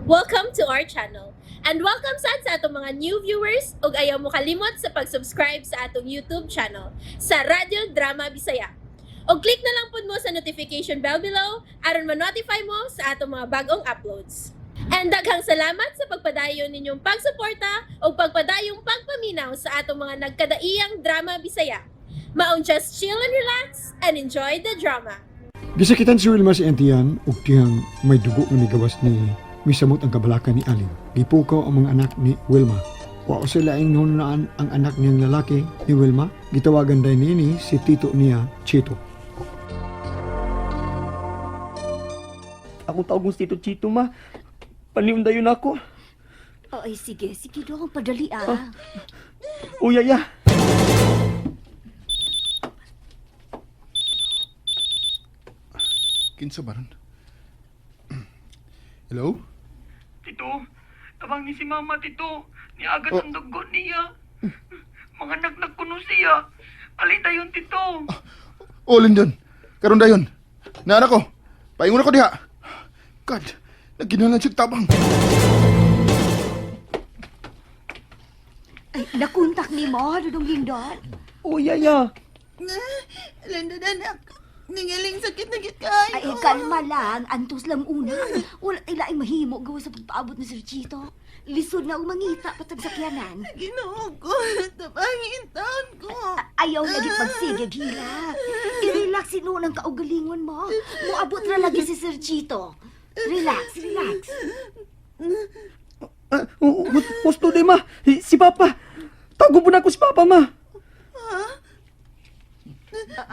Welcome to our channel. And welcome sad sa atong mga new viewers ug ayaw mo kalimot sa pag-subscribe sa atong YouTube channel sa Radyo Drama Bisaya. Og click na lang pud mo sa notification bell below aron ma-notify mo sa atong mga bagong uploads. And daghang salamat sa pagpadayon ninyong pagsuporta ug pagpadayong pagpaminaw sa atong mga nagkadaiyang drama Bisaya. Maong just chill and relax and enjoy the drama. Gisakitan si Wilma si Antian ug tiyang may dugo nga migawas ni misamot ang kabalaka ni Aling. Gipukaw ang mga anak ni Wilma. Wa sila laing hununaan ang anak niyang lalaki ni Wilma. Gitawagan day niini si tito niya, Chito. Akong tawag si Tito Chito, ma. Paniundayon dayon ako. Ay, sige, sige dong, padali ah. O, yaya. Kinsa ba ron? Hello? Tito, tabang ni si Mama, Tito. Niagat Oh. ang dugo niya. Mga nagnak kuno siya. Alay dayon, Tito. Oh, Lindon. Karon dayon. Naana ko. Paingon ako diha. God, nagginhalan siya tabang. Ay, nakontak ni mo, Dudong Lindon. O, yaya. Lindon, anak. Nangaling sakit na gid kayo. Ay, kalma lang, antos lang una. Wala tila ay mahimo gawa sa pagpaabot ni Sir Chito. Lisod na umangita patag sakyanan. Ginoo ko. Tabangin taon ko. Ayaw lagi pagsige, Gila. I-relax sinuon ang kaugalingon mo. Muabot na lagi si Sir Chito. Relax, relax. Ah, gusto di, ma. Si Papa. Tawag po na ako si Papa, ma.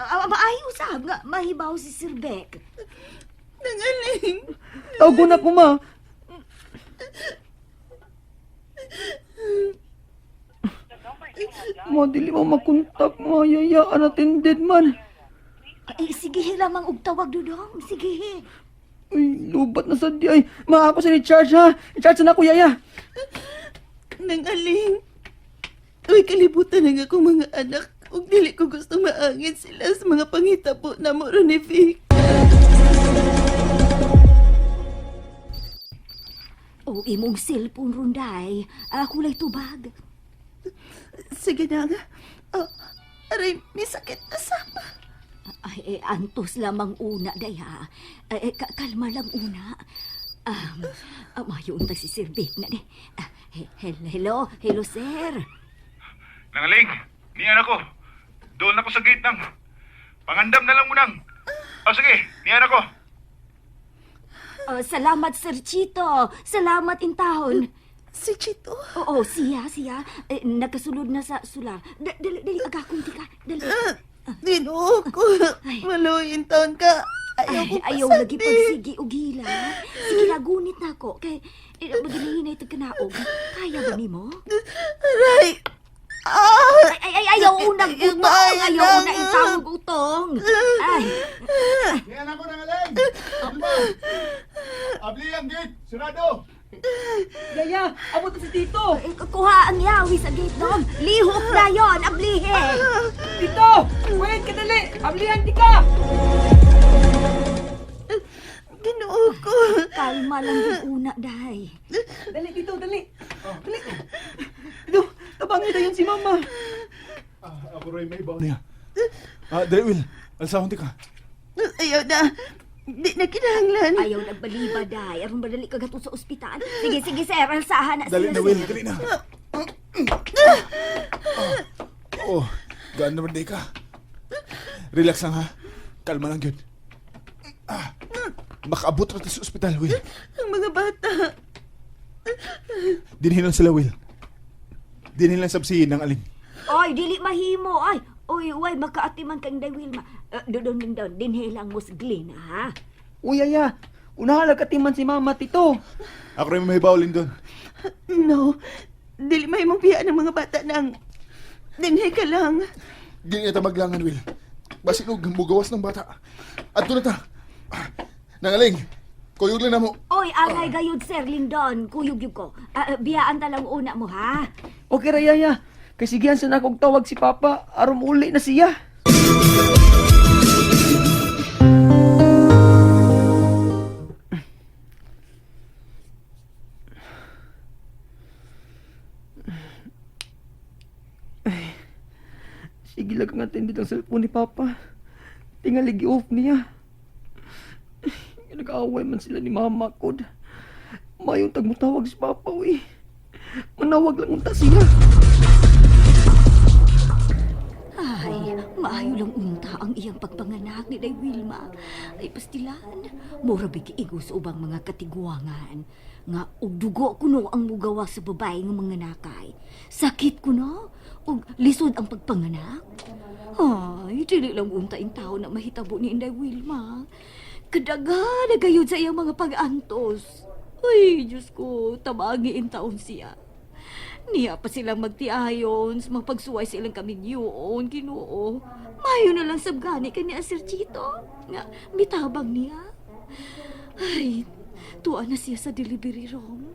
Maayo usab nga, mahibaw si Sir Beck. Nangaling. Tawag na ako, ma. Ma, dili mo makontak, ma. Yaya, unattended man. Ay, sige lamang og tawag, Dudong. Sige. Ay, lubat na sa di. Ay, ma, ako sa ni-charge, ha. I-charge na ako, yaya. Nangaling. Uy, kalibutan ang akong mga anak. Ug dili ko gusto maangin sila sa mga pangitabo na mo ron ni Vic. O imong cellphone runday. Ah, kulay tubag. Sige na nga. Oh, aray, may sakit na sapa. Ay, eh, antos lamang una, day ha. Ay, eh, kalma lang una. Mayo unta si Sir Vic na di. Ah, hello, hello sir. Nangaling, niyan ako. Doon ako sa gate ng. Pangandam na lang munang. O sige, niyan ako. Oh, salamat Sir Chito. Salamat intahon. Si Chito. Oo, siya, siya. Eh, nakasulod na sa solar. Dali, dali, agakong tika. Dali. Ginoo ko. Maluyin taon ka. Ayaw ko Ay, ayaw lagi pagsigi og hila. Sige na, gunit na ako. Kay, eh, maginahinay ito kanaog. Kaya ba nimo? Aray! Ah! Ay, ay, ay, ayaw unang utong. Ayaw una itawag utong. Ay, Niyan ako ng aling! Wilma! Abli ang gate! Sarado! Yaya, abot na si Tito. eh, kuha ang yawi sa gate dong. Lihok na yon, ablihe. Tito! Wait, kadali! Ablihan di ka! Ginoo ko. Kalma lang yung una, day. Dali, Tito, dali! Dali! Tito, tabangin dayon si Mama. Ah, ako rin may baon niya. Ah, dali Will. Alsahon ti ka. Ayaw na. Di na kinahanglan. Ayaw nagbaliba, day. Aron madali ka gato sa ospital. Sige, sige, sir. Alsahan na Dali sila, na Will, sir. dali na. Oh, gaan naman di ka. Relax lang ha. Kalma lang yun. Ah, makaabot ra ta sa ospital, Will. Ang mga bata. Dinhin lang sila, Will. Dinhin lang sabsihin ng aling. Oy, dili mahimo. Ay, oy, way, makaatiman kang day, Wilma. Doon, doon, doon. Dinhi lang mo sa Glen, ha? Uy, yaya. Unahan katiman si Mama, Tito. Ako rin may bawlin doon. No. Dili may mong biya ng mga bata nang. Dinhi ka lang. Di niya ta maglangan, Will. Basin og mugawas ng bata. Adto na ta. Ah, Nangaling, kuyog lang na mo. Oy, angay gayud, Sir Lindon. Kuyog yun ko. Ah, biyaan talang una mo, ha? Okay ra, yaya. Kay sigihan sa nakog tawag si Papa. Aron uli na siya. Sige lang kang attended ang cellphone ni Papa. Tingali gi-off niya. Nag-aaway man sila ni Mama kod. Mayong tagmutawag si Papa, uy. Manawag lang unta siya. Ay, maayo lang unta ang iyang pagpanganak ni Day Wilma. Ay, pastilan, mura ba giigo sa ubang mga katiguangan. Nga, og dugo kuno ang mugawa sa babae nga mga nakay. Sakit kuno, og lisod ang pagpanganak. Ay, dili lang unta in tao na mahitabo ni Inday Wilma. Kadaga na gayud sa iyang mga pag-antos. Ay, Diyos ko, tabangi in taon siya. Niya pa silang magtiayon, sa mga pagsuway silang kaminyoon, Ginoo. Mayo na lang sabgani kani Sir Chito. Nga, mitabang niya. Ay, tuwa na siya sa delivery room.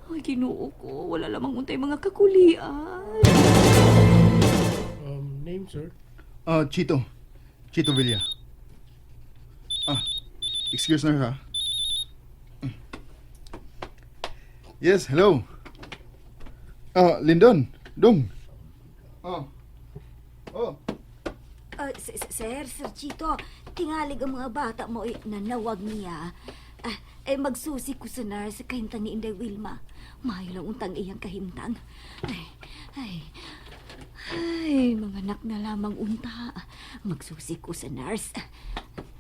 Ay, Ginoo ko, wala lamang untay mga kakulian. Name, sir? Ah, Chito. Chito Villa. Ah, excuse na ha. Yes, hello. Ah, Lindon. Dong. Oh. Oh. Ah, sir, Sir Chito, tingalig ang mga bata mo ay nanawag niya. Ah, ay magsusi ko sa nurse sa kahimtang ni Inday Wilma. Mayo lang untang iyang kahimtang. Ay, ay, ay, mga anak na lamang unta. Magsusi ko sa nurse.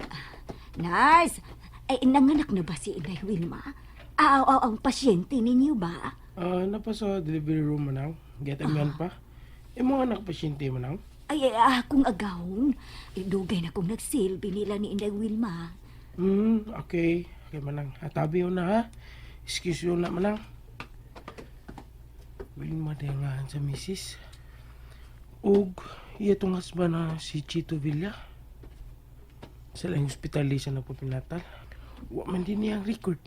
Ah, nurse, ay nanganak na ba si Inday Wilma? Ah, ah, ang pasyente ninyo ba? Ah, napa sa delivery room manang. Get a man pa. Imong anak pasyente manang. Ay, ay, akong agawon. Ay, dugay na kong nagsilbi nila ni Inday Wilma. Okay. Okay manang. Hatabi yun na ha. Excuse yun na manang. Wilma dengahan sa misis. Ug iya tong husband na si Chito Villa. Sa lang ospital di siya nagpapinatal. Wa man din niyang record.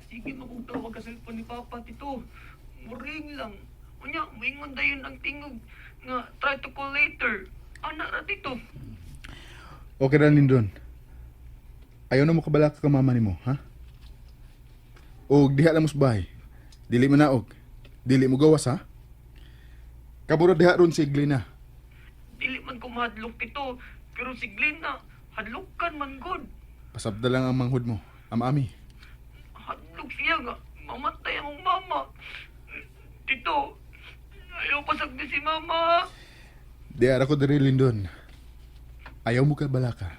Sige, makong tawag ka cellphone ni Papa, Tito. Muring lang. Unya, muingon dayon ang tingog nga try to call later. Ana ra, Tito. Okay ra Lindon. Ayaw na mo kabalaka ka mama nimo, ha? Og diha lang mo sa bahay. Dili mo naog. Dili mo gawas, ha? Kaburo diha ron si Glina. Dili man ko mahadlok, Tito. Pero si Glenna, hadlokan man god. Pasabda lang ang manghod mo, amami. Hadlok siya nga. Mamatay ang mama. Tito, ayaw pasagdi si mama. Di ara ko diri Lindon. Ayaw mo kabalaka.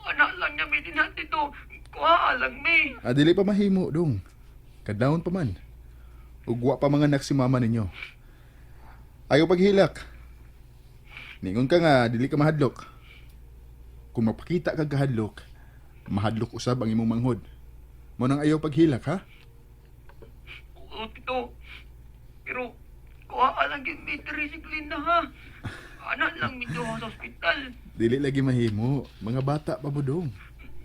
Anak lang niya may dinhan, Tito. Kuha lang may. Ah, dili pa mahimo dong. Kadawon pa man. Ug wa pa mga anak si mama ninyo. Ayaw paghilak. Ningon ka nga dili ka mahadlok. Kung mapakita ka kahadlok, mahadlok usab ang imong manghod. Mo nang ayaw paghilak ha? Oo, Tito. Pero, kuha lang yung may diri si Glenna, ha? Anak lang may duha sa ospital. Dili lagi mahimo. Mga bata pa mo dong.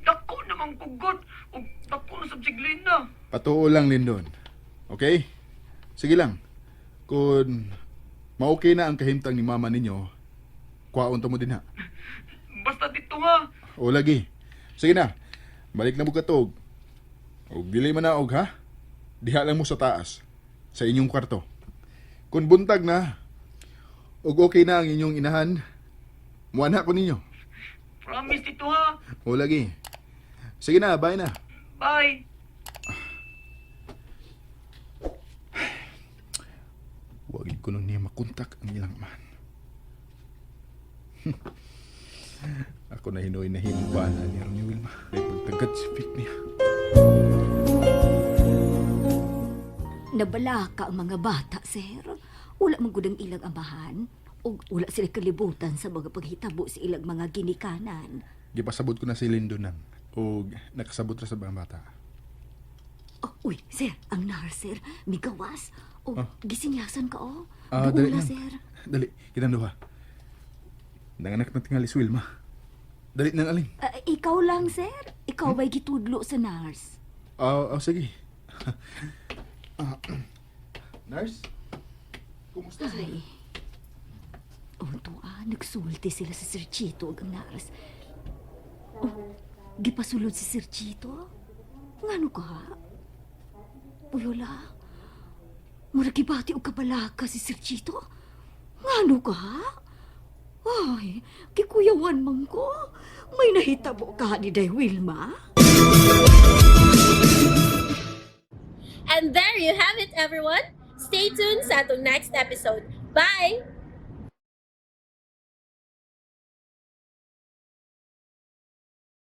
Dako namang kugot. Ug dako na sab si Glenna. Patuo lang Lindon. Okay? Sige lang. Kung ma-okay na ang kahimtang ni mama ninyo, kwaon ta mo din ha. Basta dito ha. O lagi. Sige na. Balik na mo katog. Og dili man na og ha. Diha lang mo sa taas. Sa inyong kwarto. Kung buntag na, og okay na ang inyong inahan, muana ko ninyo. Promise dito ha. O lagi. Sige na, bye na. Bye. Huwag ko nun niya makontak ang ilang man. Ako na hinoy na himong bana niya ni Wilma. Ay pagtagat si Vic niya. Nabalaka ang mga bata, sir. Wala man gud ang ilang amahan. Ug wala sila kalibutan sa mga paghitabo sa ilang mga ginikanan. Gipasabot ko na si Lindo nang. O nakasabot ra sa mga bata. Oh, uy, sir, ang nurse, sir, migawas. O, gisinyasan ka, oh. Ah, dali Duula, lang. sir. Dali, kitang duha. Nanganak na tingali si Wilma. Dali nang alin. Ah, ikaw lang, sir. Ikaw ba'y gitudlo sa nurse? Ah, ah, sige. Ah, nurse? Kumusta siya? Ay. Oh, tuwa, nagsulti sila sa Sir Chito ug ang nurse. Oh, gipasulod si Sir Chito? Ngano ka? Uy, wala. Mura gibati og kabalaka si Sir Chito. Ngano ka? Ay, kikuyawan man ko. May nahitabo ka ni Day Wilma. And there you have it, everyone. Stay tuned sa atong next episode. Bye!